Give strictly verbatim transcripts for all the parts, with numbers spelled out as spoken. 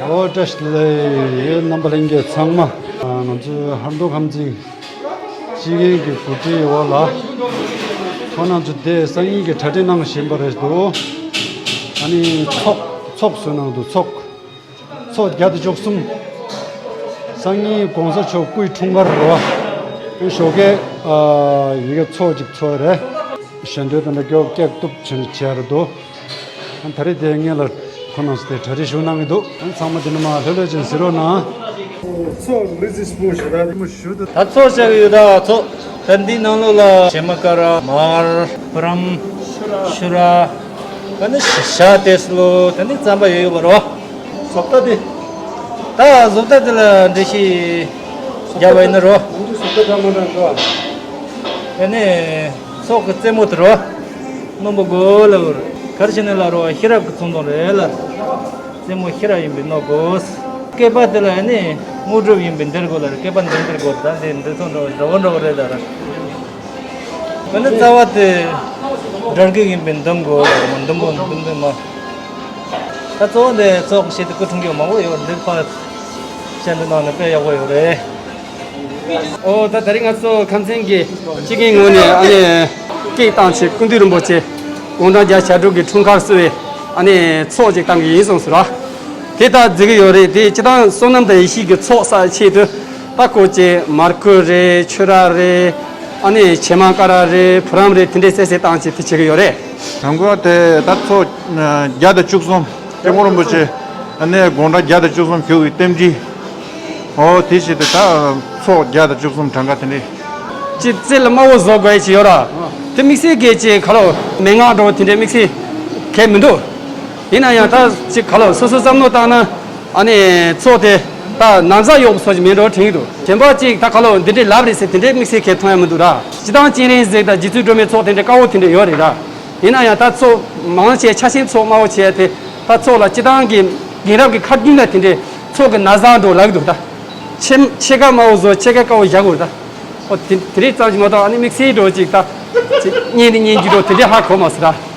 ཨོ་བཀྲ་ཤིས་བདེ་ལེགས། རྣམ་པ་ལྷན་རྒྱས་ཚང་མ། ང་ཚོའི་ཧར་མདོ་ཁམས་ཚན་སྤྱི་ཁྱབ་ཀྱི་གོ་སྒྲིག་འོག་ལ། ཁོང་རྣམ་ཚོ་དེ་སང་ཉིན་གྱི་གྲ་སྒྲིག་གནང་བཞིན་པ་རེད་འདུག་ཨ་ནི་ཚོགས་ཚོགས་བཟོས་གནང་འདུག་ཚོགས་ཚོགས་བརྒྱ་དང་བཅུ་གསུམ། སང་ཉིན་གོང་ས་མཆོག་སྐུའི་འཁྲུངས་སྐར་རེད་པ། ཞོགས་ཀས་ཡི་གེ་ཚོགས་གཅིག་ཚོགས་རེད། ཞལ་འདོན་དང་འདྲ་སྐྱོ་སྐྱག་གཏུབ་བྱས་ནས་བྱས་རེད་འདུག་ཨ་ད་རེས་དེ་ངེད་ལ་ཁོ་རྣམ་ཚོ་དེ་གྲ་སྒྲིག་ཞུ་གནང་གི་འདུག་ཨ་ཚང་མ་དེ་ནས་མ་ལྷོད་ལྷོད་ཅན་ཟེར་རོགས་གནང་། ཚོགས་ལི་ཟི་སྤུ་ཞུ་ད་དེ་མོ་ཞུ་དུ། ད་ཚོགས་བྱ་གི་ཡོད་ད་ཚོགས། ད་འདི་ནང་ལོགས་ལ་བྱེ་མ་ཀ་ར་མར་བུ་རམ་ཤུ་ར་ད་ནི་ཤ་ཏེས་ལོ་ད་ནི་རྩམ་པ་ཡོད་ཡོད་པ་རོ། བཟོ་ལྟ་དེ། ད་བཟོ་ལྟ་དེ་ལ་འགྲེལ་བཤད་རྒྱབ་པ་ཡིན་ན་རོ། འདི་བཟོ་ལྟ་འདྲ་མ་འདྲ་འགྲོ། ད་ནི་ཚོགས་ཀྱི་རྩེད་མོ་དེ་རོ། རྣོན་པོ་དགོས་ལ་བར་གར་བྱས་ནས་ལ་རོ་ཤེས་རབ་ཀྱི་ཚོང་དོན་རེད་ལ། རྩེད་མོ་ཤེས་རབ་ཡིན་པའི་རྣོ་དགོས། སྐེད་པ་དེ་ལ་ནི་དངོས་གྲུབ་ཡིན་པའི་འདིར་དགོས་ལ་སྐེད་པ་འདིར་འདིར་དགོས་ད་འདི་འདི་ཚོ་འགྲོ་འགྲོ་འགྲོ་རེད་ད་ར། ད་ནི་རྩ་བ་དེ་དགྲ་བགེགས་ཡིན་པའི་འདུམ་དགོས་ལ་མ་འདུམ་པོ་འདུམ་འདུམ་མ། ད་གཙོ་བོ་འདི་ཚོགས་བྱེད་དུ་སྐུ་འཁྲུངས་རྒྱུ་མང་པོ་ཡོད་འདི་ཕར་བཤད་འདི་གནང་ནས་དཔེ་ཡག་པོ་ཡོད་རེད། ཨོ་ད་ད་རིང་ང་ཚོ་ཁམས་ཚན་གྱི་སྤྱི་ཁྱབ་ངོས་ནས་ཨ་ནི་སྐད་བཏང་བྱས་ཀུན་འདུས་རིན་པོ་ཆེ་དགུང་གྲངས་བརྒྱ་ཞེ་དྲུག་གི་འཁྲུངས་སྐར་བསུ་བའི་ཨ་ནི་ཚོགས་ཅིག་བཏང་གི་ཡིན་གསུངས་སོང་ར། དེ་ད་བརྩི་གི་ཡོད་རེད་དེ་སྤྱི་བཏང་བསོད་ནམས་དང་ཡེ་ཤེས་ཀྱི་ཚོགས་བསགས་ཆེད་དུ་ད་ཀོ་ཅེ་མར་ཁུ་རེད་ཆུ་ར་རེད་ཨ་ནི་བྱེ་མ་ཀ་ར་རེད་བུ་རམ་རེད་དེ་འདྲས་བསད་བསད་བཏང་བྱས་དེ་བྱེད་གི་ཡོད་རེད། དང་པོ་དེ་ད་ཚོགས་བརྒྱ་དང་བཅུ་གསུམ་སྐྱབས་མགོན་རིན་པོ་ཆེ་ཨ་ནི་དགུང་གྲངས་བརྒྱ་དང་བཅུ་གསུམ་བཞུགས་པའི་རྟེན་འབྲེལ། ཨོ་དེ་བྱས་ཏེ་ད་ཚོགས་བརྒྱ་དང་བཅུ་གསུམ་གྲངས་ཀ་དེ་འདྲས། ཅིག་རྩེ་ལ་དམར་པོ་བཟོ་དགོས་ཅིག་ཡོད་ར། དེ་དམིགས་བསལ་གྱི་ཅིག་ག་ལོ་མན་ངག་འགྲོ་དེ་འདྲའི་དམིགས་བསལ་གལ་མི་འདུག་ཡིན་ན་ཡང་ད་ཅིག་ག་ལོ་སོ་སོ་བསམ་བློ་བཏང་ན་ཨ་ནི་ཚོགས་དེ་ད་ན་ཚ་ཡོག་སོགས་ཅིག་མེད་འགྲོ་དྲན་གྱི་འདུག་གཞན་པ་ཅིག་ད་ག་ལོ་འདི་འདྲའི་ལབ་རེད་ཟེར་དེ་འདྲའི་དམིགས་བསལ་གལ་མཐོང་ཡ་མི་འདུག་ར། སྤྱི་བཏང་སྤྱན་རས་གཟིགས་དང་རྗེ་བཙུན་སྒྲོལ་མའི་ཚོགས་དེ་འདྲའི་དཀར་པོ་དེ་འདྲ་ཡོད་རེད་ར། ཡིན་ན་ཡང་ད་ཚོགས་མང་ཆེ་ཆ་ཤས་ཚོགས་དམར་པོ་བྱས་ཏེ་ད་ཚོགས་ལ་སྤྱི་བཏང་གི་རྒན་རབས་ཀྱི་ཁ་རྒྱུན་ལ་དེ་འདྲའི་ཚོགས་ཀྱི་ན་བཟའ་འགྲོ་ལབ་ཀྱི་འདུག་ད་ཕྱེད་ཕྱེད་ཀ་དམར་པོ་བཟོ་ཕྱེད་ཀ་དཀར་པོ་བཞག་དགོས་ད། ཨོ་དེ་དེ་རིགས་ཙམ་ཞིག་མ་གཏོགས་ཨ་ནི་དམིགས་བསལ་འགྲོ་ཅིག་ད་ཅིག་བརྙན་དེ་བརྙན་རྒྱུ་འགྲོ་དེ་འདྲའི་ཧ་གོ་མ་སོང་ད།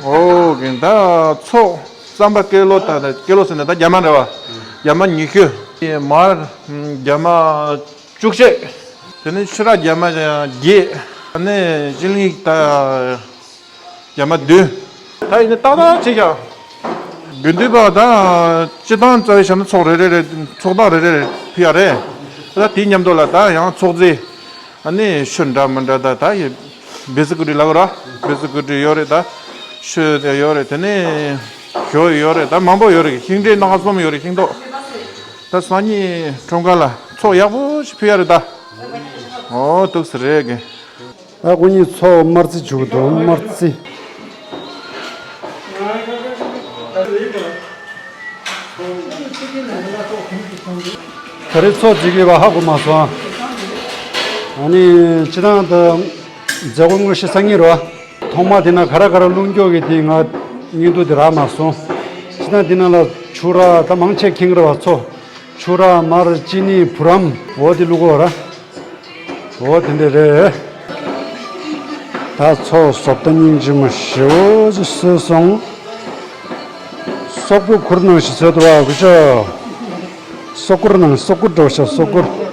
ཨོ་གིན་ད་ཚོགས་རྩམ་པ་ཀི་ལོ་ད་ཀི་ལོ་ཟེར་ན་ད་རྒྱ་མ་རེད་བ། རྒྱ་མ་ཉི་ཤུ། མར་རྒྱ་མ་བཅུ་གཅིག་དེ་ནས་ཕྱུ་ར་རྒྱ་མ་བརྒྱད། ཨ་ནི་ཅི་ལིང་ད་རྒྱ་མ་བདུན། ད་ཡིན་ན་ཏག་ཏག་བྱེད་ཀྱང་། དགེ་འདུན་པ་ད་སྤྱི་བཏང་རྩ་བའི་བྱ་ན་ཚོགས་རེ་རེ་རེ་ཚོགས་བདག་རེ་རེ་རེ་ཕུལ་ཡ་རེད། ད་དེའི་མཉམ་དུ་ལ་ད་ཡང་ཚོགས་རྫས་ཨ་ནི་ཆུ་འདྲ་མི་འདྲ་ད་ད་ཡི་བེ་སི་ཀུ་ཏི་ལ་གོ་ར་བེ་སི་ཀུ་ཏི་ཡོད་རེད་ད། ཆུ་དེ་ཡོད་རེད་དེ་ནས་ཞོ་ཡོད་རེད་ད་མང་པོ་ཡོད་རེད་ཤིང་འབྲས་སྣ་ཁ་གསུམ་ཡོད་རེད་ཤིང་ཏོག་ད་སང་ཉིན་འཁྲུངས་སྐར་ལ་ཚོགས་ཡག་པོ་ཞིག་ཕུལ་ཡ་རེད་ད། ཨོ་ཐུགས་སུ་རེད་གི། ད་ཁོ་གཉིས་ཚོགས་དམར་རྩི་བྱུག་འདུག་དམར་རྩི། ད་རེས་ཚོགས་བྱེད་དགོས་པ་ཧ་གོ་མ་སོང་། ཨ་ནི་སྤྱི་བཏང་ད་མཛད་སྒོ་དངོས་གཞི་སང་ཉིན་རེད་བ། ཐོག་མ་དེ་ན་ག་ར་ག་ར་རླུང་སྐྱོག་གི་དེ་ང་བརྙན་ཐུང་དེ་རག་མ་སོང་། སྤྱི་བཏང་དེ་ན་ལ་ཆུ་ར་ད་མང་ཆེ་ཁེངས་རེད་བ་ཚོ། ཆུ་ར་མར་ཅི་ནི་བུ་རམ་འོ་དེ་བླུག་གོ་ར། འོ་དེ་འདྲ་རེད། ད་ཚོགས་བཟོ་ལྟ་སྙིང་རྗེ་མོ་ཞེ་པོ་ཅིག་བཟོས་སོང་། སོག་པོ་ཁུར་ནང་ཞིག་བཟོས་འདུག་བ་དགུ་ཤོག་སོག་ཁུར་ནང་སོག་ཁུར་འགྲོ་ཤག་སོག་ཁུར།